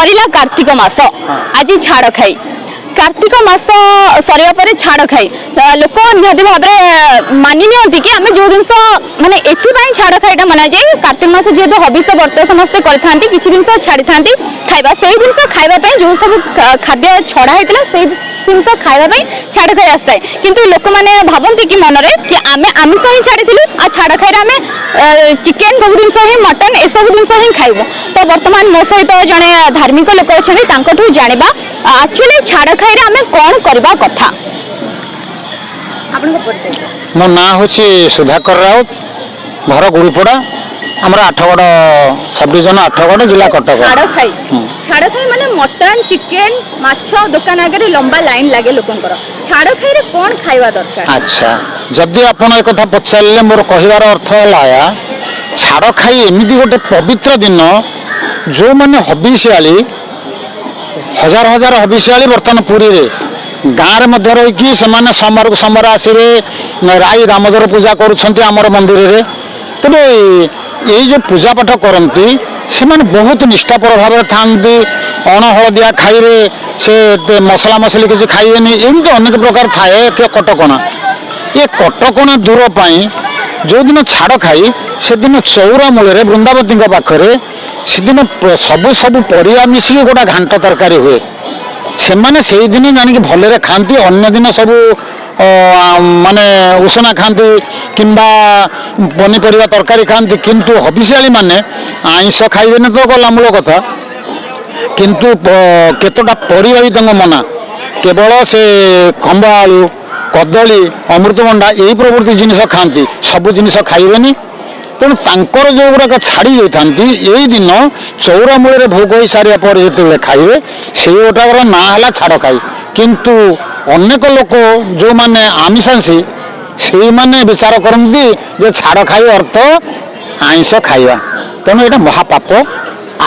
ସରିଲା କାର୍ତ୍ତିକ ମାସ, ଆଜି ଛାଡ଼ଖାଇ। କାର୍ତ୍ତିକ ମାସ ସରିବା ପରେ ଛାଡ଼ଖାଇ। ଲୋକ ନିହାତି ଭାବରେ ମାନି ନିଅନ୍ତି କି ଆମେ ଯୋଉ ଜିନିଷ ମାନେ ଏଥିପାଇଁ ଛାଡ଼ଖାଇଟା ମନାଯାଏ, କାର୍ତ୍ତିକ ମାସ ଯେହେତୁ ହବିଷ ବ୍ରତ ସମସ୍ତେ କରିଥାନ୍ତି, କିଛି ଜିନିଷ ଛାଡ଼ିଥାନ୍ତି ଖାଇବା, ସେଇ ଜିନିଷ ଖାଇବା ପାଇଁ ଯୋଉ ସବୁ ଖାଦ୍ୟ ଛଡ଼ା ହେଇଥିଲା ସେଇ ଜିନିଷ ଖାଇବା ପାଇଁ ଛାଡ଼ଖାଇ ଆସିଥାଏ। କିନ୍ତୁ ଲୋକମାନେ ଭାବନ୍ତି କି ମନରେ କି ଆମେ ଆମିଷ ହିଁ ଛାଡ଼ିଥିଲୁ ଆଉ ଛାଡ଼ଖାଇରେ ଆମେ ଚିକେନ ସବୁ ଜିନିଷ ହିଁ, ମଟନ ଏସବୁ ଜିନିଷ ହିଁ ଖାଇବୁ। ତ ବର୍ତ୍ତମାନ ମୋ ସହିତ ଜଣେ ଧାର୍ମିକ ଲୋକ ଅଛନ୍ତି, ତାଙ୍କଠୁ ଜାଣିବା ଆକ୍ଚୁଆଲି ଛାଡ଼ଖାଇରେ ଆମେ କ'ଣ କରିବା କଥା। ଆପଣଙ୍କ ପରିଚୟ? ମୋ ନାଁ ହେଉଛି ସୁଧାକର ରାଉତ, ଘର ଗୁରୁପଡ଼ା, ଆମର ଆଠଗଡ଼ ସବଡିଭିଜନ, ଆଠଗଡ଼, ଜିଲ୍ଲା କଟକ। ଛାଡ଼ଖାଇ, ଛାଡ଼ଖାଇ ମାନେ ମଟନ, ଚିକେନ, ମାଛ ଦୋକାନ ଆଗରେ ଲମ୍ବା ଲାଇନ ଲାଗେ ଲୋକଙ୍କର। ଛାଡ଼ଖାଇରେ କ'ଣ ଖାଇବା ଦରକାର? ଆଚ୍ଛା, ଯଦି ଆପଣ ଏକଥା ପଚାରିଲେ ମୋର କହିବାର ଅର୍ଥ ହେଲା ଏୟା, ଛାଡ଼ଖାଇ ଏମିତି ଗୋଟେ ପବିତ୍ର ଦିନ। ଯେଉଁମାନେ ହବିଷିଆଳି, ହଜାର ହଜାର ହବିଷିଆଳି ବର୍ତ୍ତମାନ ପୁରୀରେ ଗାଁରେ ମଧ୍ୟ ରହିକି ସେମାନେ ସୋମବାରକୁ ସୋମବାର ଆସିବେ, ରାଇ ଦାମୋଦର ପୂଜା କରୁଛନ୍ତି ଆମର ମନ୍ଦିରରେ। ତେବେ ଏଇ ଯେଉଁ ପୂଜା ପାଠ କରନ୍ତି ସେମାନେ ବହୁତ ନିଷ୍ଠାପର ଭାବରେ ଥାଆନ୍ତି। ଅଣ ହଳଦିଆ ଖାଇବେ, ସେ ମସଲା ମସଲି କିଛି ଖାଇବେନି, ଏମିତି ଅନେକ ପ୍ରକାର ଥାଏ କଟକଣା। ଏ କଟକଣା ଦୂର ପାଇଁ ଯେଉଁଦିନ ଛାଡ଼ ଖାଇ ସେଦିନ ଚଉରା ମୂଳରେ ବୃନ୍ଦାବତୀଙ୍କ ପାଖରେ ସେଦିନ ସବୁ ସବୁ ପରିବା ମିଶିକି ଗୋଟେ ଘାଣ୍ଟ ତରକାରୀ ହୁଏ। ସେମାନେ ସେଇଦିନ ଜାଣିକି ଭଲରେ ଖାଆନ୍ତି। ଅନ୍ୟ ଦିନ ସବୁ ମାନେ ଉଷୁନା ଖାଆନ୍ତି କିମ୍ବା ପନିପରିବା ତରକାରୀ ଖାଆନ୍ତି, କିନ୍ତୁ ହବିଷିଆଳି ମାନେ ଆଇଁଷ ଖାଇବେନି ତ ଗଲା ମୂଳ କଥା, କିନ୍ତୁ କେତେଟା ପରିବା ବି ତାଙ୍କ ମନା। କେବଳ ସେ ଖମ୍ବ ଆଳୁ, କଦଳୀ, ଅମୃତଭଣ୍ଡା ଏଇ ପ୍ରଭୃତି ଜିନିଷ ଖାଆନ୍ତି, ସବୁ ଜିନିଷ ଖାଇବେନି। ତେଣୁ ତାଙ୍କର ଯେଉଁଗୁଡ଼ାକ ଛାଡ଼ି ଯାଇଥାନ୍ତି, ଏଇ ଦିନ ଚଉରା ମୂଳରେ ଭୋଗ ହୋଇସାରିବା ପରେ ଯେତେବେଳେ ଖାଇବେ ସେଇ ଗୋଟାକର ନାଁ ହେଲା ଛାଡ଼ ଖାଇ। କିନ୍ତୁ ଅନେକ ଲୋକ ଯେଉଁମାନେ ଆମିଷାଂଶୀ ସେଇମାନେ ବିଚାର କରନ୍ତି ଯେ ଛାଡ଼ ଖାଇ ଅର୍ଥ ଆଇଁଷ ଖାଇବା। ତେଣୁ ଏଇଟା ମହାପାପ।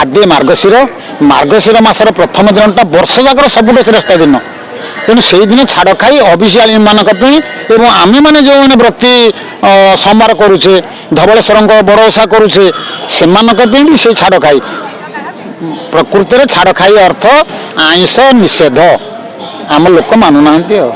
ଆଦି ମାର୍ଗଶିର, ମାର୍ଗଶିର ମାସର ପ୍ରଥମ ଦିନଟା ବର୍ଷ ଯାକର ସବୁଠୁ ଶ୍ରେଷ୍ଠ ଦିନ। ତେଣୁ ସେଇଦିନ ଛାଡ଼ ଖାଇ ହବିଷିଆଳିମାନଙ୍କ ପାଇଁ ଏବଂ ଆମେମାନେ ଯେଉଁମାନେ ବ୍ରତୀ ସୋମବାର କରୁଛେ, ଧବଳେଶ୍ୱରଙ୍କ ବଡ଼ ଓଷା କରୁଛେ, ସେମାନଙ୍କ ପାଇଁ ବି ସେଇ ଛାଡ଼ ଖାଇ। ପ୍ରକୃତରେ ଛାଡ଼ ଖାଇ ଅର୍ଥ ଆଇଁଷ ନିଷେଧ, ଆମ ଲୋକ ମାନୁନାହାନ୍ତି ଆଉ।